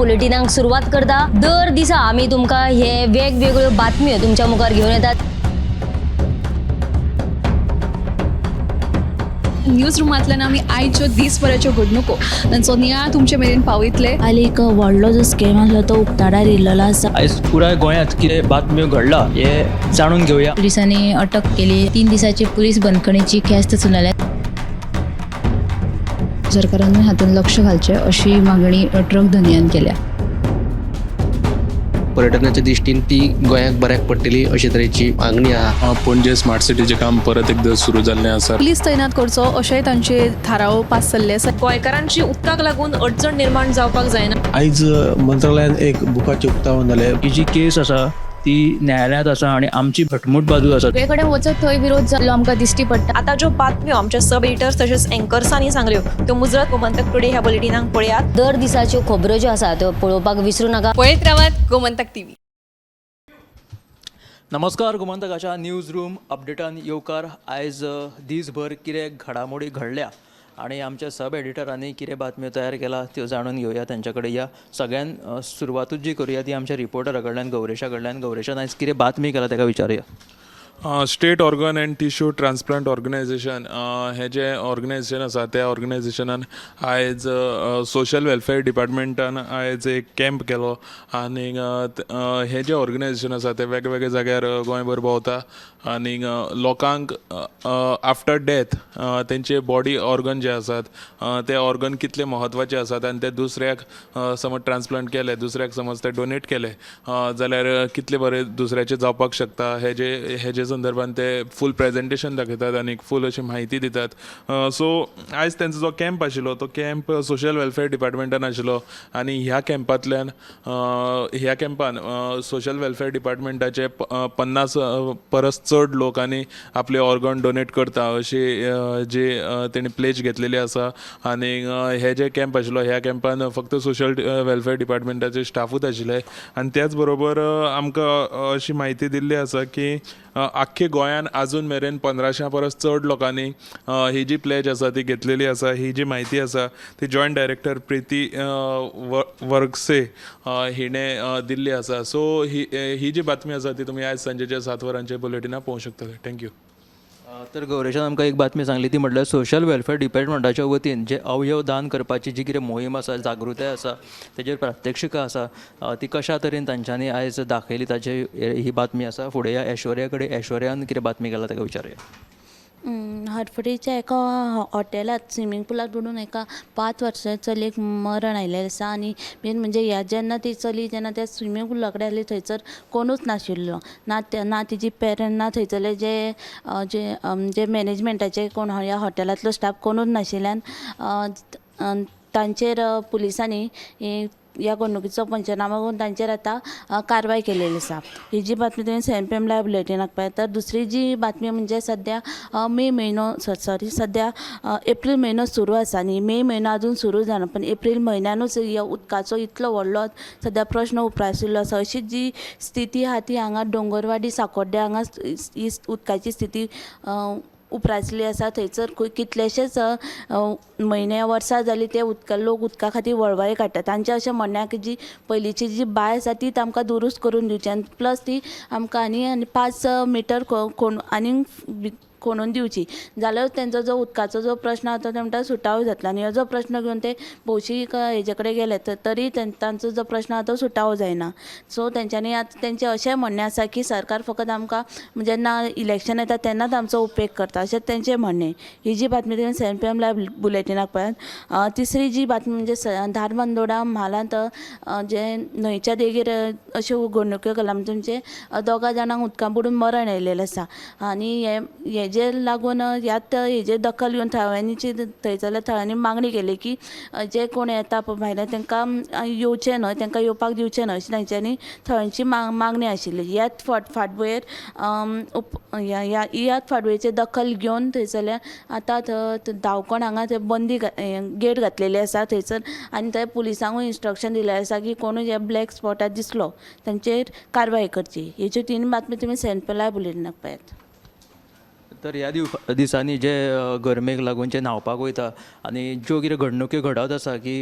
बुलेटिनाक सुरवात करता. दर दिसा आमी तुमकां हे वेगवेगळ्यो बातम्यो तुमच्या मुखार घेवन येतात. न्यूज रुमांतल्यान आमी आयच्यो दीसभराच्यो घडणुको तांचो नियाळ तुमचे मेरेन पावयतले. काल एक व्हडलो जो स्कॅम आसलो तो उक्ताडार येयल्लो आसा. आयज पुराय गोंयांत कितें बातम्यो घडला हे जाणून घेवया. पुलिसांनी अटक केली. 3 दिसाची पुलीस बंदखणीची ख्यास्त सुनायल्या. सरकारान हातूंत लक्ष घालचें अशी मागणी ट्रक धनयान केल्या. पर्यटनाच्या दृश्टीन ती गोंयाक बऱ्याक पडटली अशे तरेची मागणी आहा. पणजे स्मार्ट सिटीचें काम परत एकदां सुरू जाल्लें आसा. पुलीस तैनात करचो अशेंय तांचे थाराव पास जाल्ले आसा. गोंयकारांची उदकाक लागून अडचण निर्माण जावपाक जायना. आयज मंत्रालयान एक बुकाचें उक्तावण जालें. ही जी केस आसा ती न्यायालयांत आसा आनी आमची घटमूट बाजू आसा. सगळे कडेन वचत थंय विरोध जाल्लो आमकां दिश्टी पडटा. आतां ज्यो बातम्यो आमच्या सब एडिटर्स तशेंच एंकर्सांनी सांगल्यो त्यो मुजरत गोमंतक टुडे ह्या बुलेटिनाक पळयात. दर दिसाच्यो खबरो ज्यो आसा त्यो पळोवपाक विसरू नाका. पळयत रावात गोमंतक टीव्ही. नमस्कार, गोमंतकाच्या न्यूज रूम अपडेटान येवकार. आयज दीसभर कितें घडामोडी घडल्या आनी आमच्या सब एडिटरांनी कितें बातम्यो तयार केला त्यो जाणून घेवया तेंच्या कडेन. या सगळ्यान सुरवातूच जी करुया ती आमच्या रिपोर्टरा कडल्यान, गौरेशा कडल्यान. गौरेशान आयज कितें बातमी केला तेका विचारुया. State organ and tissue transplant organisation हें जें ऑर्गनायझेशन आसा त्या ऑर्गनायझेशनान आयज सोशल वेलफेअर डिपार्टमेंटान आयज एक कॅम्प केलो आनी हें जें ऑर्गनायझेशन आसा तें वेगवेगळ्या जाग्यार गोंयभर भोंवता आनी लोकांक आफ्टर डेथ तेंचे बॉडी ऑर्गन जे आसात ते ऑर्गन कितले म्हत्वाचे आसात आनी ते दुसऱ्याक समज ट्रान्सप्लांट केले, दुसऱ्याक समज ते डोनेट केले जाल्यार कितले बरें दुसऱ्याचें जावपाक शकता हेजे संदर्भान ते फूल प्रेजेंटेशन दाखयतात आनी फूल अशी म्हायती दितात. सो आयज तेंचो जो कॅम्प आशिल्लो तो कॅम्प सोशल वेलफेअर डिपार्टमेंटान आशिल्लो आनी ह्या कॅम्पांतल्यान ह्या कॅम्पान सोशल वेलफेअर डिपार्टमेंटाचे 50 परस चड लोकांनी आपले ऑर्गन डोनेट करता अशी जी तेणी प्लेज घेतलेली आसा. आनी हे जे कॅम्प आशिल्लो ह्या कॅम्पान फक्त सोशल वेलफेअर डिपार्टमेंटाचे स्टाफूच आशिल्ले आनी त्याच बरोबर आमकां अशी म्हायती दिल्ली आसा की आख्खे गोंयान आजून मेरेन 1500 परस चड लोकांनी ही जी प्लेज आसा ती घेतलेली आसा. ही जी म्हायती आसा ती जॉयंट डायरेक्टर प्रिती वर्गसे हिणें दिल्ली आसा. सो ही जी बातमी आसा ती तुमी आयज सांजेच्या 7 वरांचे बुलेटिनाक पळोवंक शकतले. Thank you. तर गौरेशान आमकां एक बातमी सांगली ती म्हटल्यार सोशल वेलफेअर डिपार्टमेंटाच्या वतीन जे अवयव दान करपाची जी कितें मोहीम आसा, जागृताय आसा, तेजेर प्रात्यक्षिकां आसा ती कशा तरेन तांच्यांनी आयज दाखयली ताचे ही बातमी आसा. फुडें ह्या ऐश्वर्या कडेन, ऐश्वर्यान कितें बातमी केला ताका विचारुया. हडफडीच्या एका हॉटेलांत स्विमींग पुलांत बुडून एका 5 वर्सां चलयेक मरण आयिल्लें आसा. आनी मेन म्हणजे ह्या जेन्ना ती चली जेन्ना त्या स्विमींग पुला कडेन आसली थंयसर कोणूच नाशिल्लो, ना तिजी पेरंट, ना थंयसरले जे जे जे मॅनेजमेंटाचे कोण ह्या हॉटेलांतलो स्टाफ कोणूच नाशिल्ल्यान तांचेर पुलिसांनी ह्या घडणुकीचो पंचनामो करून तांचेर आतां कारवाय केलेली आसा. ही जी बातमी तुवें 7 PM live बुलेटिनाक पळय. तर दुसरी जी बातमी म्हणजे सद्या मे म्हयनो सॉरी सद्या एप्रील म्हयनो सुरू आसा आनी मे म्हयनो आजून सुरू जाना, पण एप्रील म्हयन्यानूच ह्या उदकाचो इतलो व्हडलो सद्या प्रश्न उप्राशिल्लो आसा. अशी जी स्थिती आहा ती हांगा दोंगरवाडी साकोड्ड्या हांगा ही उदकाची स्थिती उप्रासली आसा. थंयसर कितलेशेच म्हयने वर्सां जाली ते उदका लोक उदका खातीर वळवळे काडटात. तांचें अशें म्हणणें आहा की जी पयलींची जी बांय आसा ती आमकां दुरुस्त करून दिवची आनी प्लस ती आमकां आनी आनी 5 मिटर आनीक खणून दिवची, जाल्यार तेंचो जो उदकाचो जो प्रश्न आसा तो ते म्हणटा सुटावो जातलो. आनी हो जो प्रश्न घेवन ते भौशीक हेजे कडेन गेले तरी तांचो जो प्रश्न आसा तो सुटावो जायना. सो तेंच्यांनी आतां तेंचें अशें म्हणणें आसा की सरकार फकत आमकां जेन्ना इलेक्शन येता तेन्नाच आमचो उपेग करता अशें तेंचें म्हणणें. ही जी बातमी तुवें 7 PM live बुलेटिनाक पळयात. तिसरी जी बातमी म्हणजे धारबांदोडा म्हालांत जे न्हंयच्या देगेर अश्यो घडणुक्यो घडला म्हणजे तुमचे 2 जाणांक उदकां बुडून मरण आयिल्लें आसा. आनी हे हेजेर लागून ह्यात हेजेर दखल घेवन थळाव्यांची थंयसरल्या थळांनी मागणी केली की जे कोण येता पळय भायले तांकां येवचें न्हय, तांकां येवपाक दिवचें न्हय अशी तांच्यांनी थळांची मागणी आशिल्ली. ह्याच फाटभुंयेर ह्याच फाटभुंयेचेर दखल घेवन थंयसरल्या आतां धांवकोण हांगा थंय बंदी गेट घातलेली आसा थंयसर आनी थंय पुलिसांकूय इन्स्ट्रक्शन दिलें आसा की कोणूय हे ब्लॅक स्पॉटार दिसलो तांचेर कारवाय करची. हेच्यो 3 बातमी तुमी 7 PM live बुलेटिनाक पळयात. तर ह्या दिसांनी जे गरमेक लागून जे न्हांवपाक वयता आनी ज्यो कितें घडणुक्यो घडत आसा की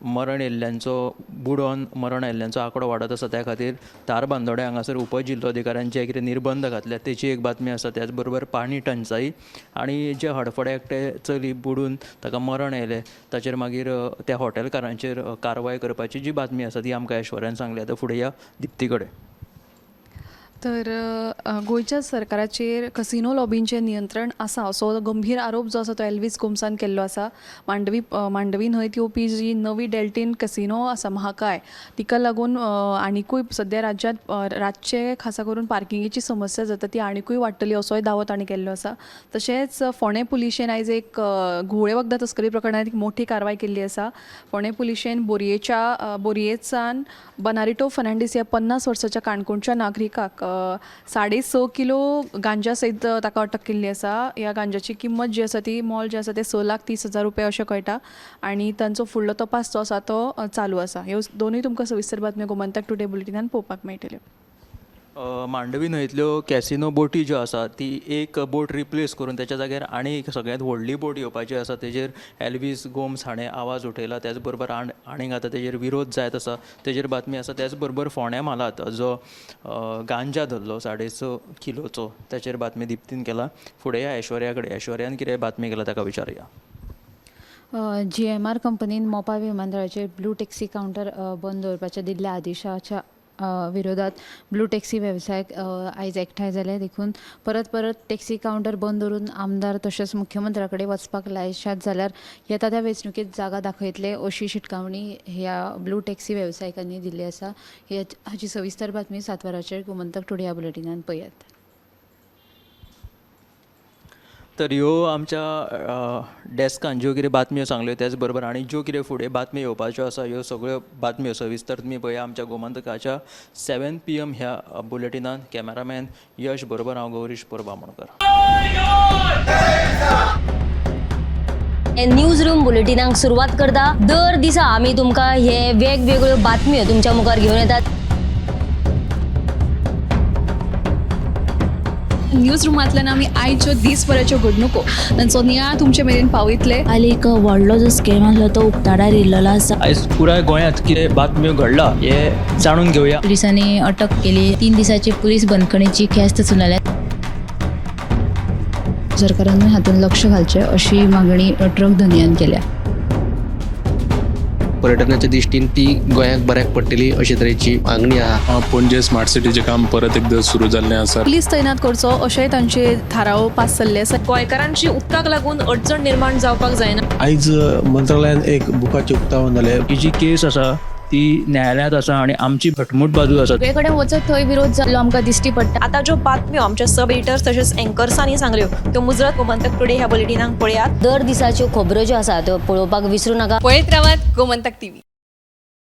मरण येयल्ल्यांचो बुडोन मरण आयिल्ल्यांचो आंकडो वाडत आसा. त्या खातीर धारबांदोड्या हांगासर उपजिल्लोधिकाऱ्यान जे कितें निर्बंध घातल्या तेची एक बातमी आसा. त्याच बरोबर पाणी टंचाई आनी जे हडफड्या एकटे चली बुडून ताका मरण आयलें ताचेर मागीर त्या हॉटेलकारांचेर कारवाय करपाची जी बातमी आसा ती आमकां ऐश्वर्यान सांगली. आतां फुडें या दिप्ती कडेन. तर गोंयच्या सरकाराचेर कसिनो लॉबींचें नियंत्रण आसा असो गंभीर आरोप जो आसा तो एल्वीस गोम्सान केल्लो आसा. मांडवी न्हंयत येवपी जी नवी डेल्टीन कसिनो आसा महाकाय तिका लागून आनिकूय सद्या राज्यांत रातचे खासा करून पार्किंगेची समस्या जाता ती आनिकूय वाडटली असोय दावो तांणी केल्लो आसा. तशेंच फोंडें पुलिशेन आयज एक घुंवळे वखदां तस्करी प्रकरणांत एक मोठी कारवाय केल्ली आसा. फोंडें पुलिशेन बोरयेच्यान बनारिटो फर्नांडीस ह्या 50 वर्साच्या काणकोणच्या नागरिकाक 6.5 किलो गांजा सयत ताका अटक केल्ली आसा. ह्या गांजाची किंमत जी आसा ती मोल जें आसा तें 6,30,000 रुपया अशें कळटा आनी तांचो फुडलो तपास जो आसा तो चालू आसा. ह्यो दोनूय तुमकां सविस्तर बातम्यो गोमंतक टुडे बुलेटिनान पळोवपाक मेळटल्यो. मांडवी न्हंयतल्यो कॅसिनो बोटी ज्यो आसा ती एक बोट रिप्लेस करून त्याच्या जाग्यार आनी एक सगळ्यांत व्हडली बोट येवपाची आसा. तेजेर एल्वीस गोम्स हाणें आवाज उठयला. त्याच बरोबर आनीक आतां तेजेर विरोध जायत आसा तेजेर बातमी आसा. त्याच बरोबर फोंड्या म्हालांत जो गांजा धरलो 6.5 किलोचो ताचेर बातमी दिप्तीन केला. फुडें या ऐश्वर्या कडेन. ऐश्वर्यान कितें बातमी केला ताका विचारुया. GMR कंपनीन मोपा विमानतळाचेर ब्लू टॅक्सी कावंटर बंद दवरपाच्या दिल्ल्या आदेशाच्या विरोधात ब्लू टॅक्सी वेवसायीक आयज एकठांय जाले. देखून परत परत टॅक्सी कावंटर बंद दवरून आमदार तशेंच मुख्यमंत्र्या कडेन वचपाक लायशात जाल्यार येता त्या वेंचणुकेंत जागा दाखयतले अशी शिटकावणी ह्या ब्लू टॅक्सी वेवसायिकांनी दिल्ली आसा. हाची सविस्तर बातमी 7 वरांचेर गोमंतक टुडे ह्या बुलेटिनान पळयात. तर ह्यो आमच्या डेस्कान ज्यो कितें बातम्यो सांगल्यो त्याच बरोबर आनी ज्यो कितें फुडें बातम्यो येवपाच्यो आसा ह्यो सगळ्यो बातम्यो सविस्तर तुमी पळया आमच्या गोमंतकाच्या 7 PM ह्या बुलेटिनान. कॅमेरामॅन यश बरोबर हांव गौरीश परब आमोणकर. न्यूज रूम बुलेटिनाक सुरवात करता. दर दिसा आमी तुमकां हे वेगवेगळ्यो बातम्यो तुमच्या मुखार घेवन येतात. न्यूज रुमांतल्यान आमी आयच्यो दीसभराच्यो घडणुको तांचो नियाळ तुमचे मेरेन पावयतले. काल एक व्हडलो जो स्कॅम आसलो तो उक्ताडार येयल्लो आसा. आयज पुराय गोंयांत कितें बातम्यो घडला हें जाणून घेवया. पुलिसांनी अटक केली. 3 दिसाची पुलीस बंदखणीची ख्यास्त सुनावल्या. सरकारान हातूंत लक्ष घालचें अशी मागणी ट्रक धनयान केल्या. पर्यटनाच्या दृश्टीन ती गोंयाक बऱ्याक पडटली अशे तरेची मागणी आहा. पणजे स्मार्ट सिटीचें काम परत एकदां सुरू जाल्लें आसा. पुलीस तैनात करचो अशेंय तांचे थाराव पास जाल्ले आसा. गोंयकारांची उदकाक लागून अडचण निर्माण जावपाक जायना. आयज मंत्रालयान एक बुकाचें उक्तावण जालें. ही जी केस आसा ती न्यायालयांत आसा आनी आमची घटमूट बाजू आसा. सगळे कडेन वचत थंय विरोध जाल्लो आमकां दिश्टी पडटा. आतां ज्यो बातम्यो आमच्या सब एडिटर्स तशेंच एंकर्सांनी सांगल्यो त्यो मुजरत गोमंतक टुडे ह्या बुलेटिनाक पळयात. दर दिसाच्यो खबरो ज्यो आसा त्यो पळोवपाक विसरूं नाका. पळयत रावात गोमंतक टीव्ही.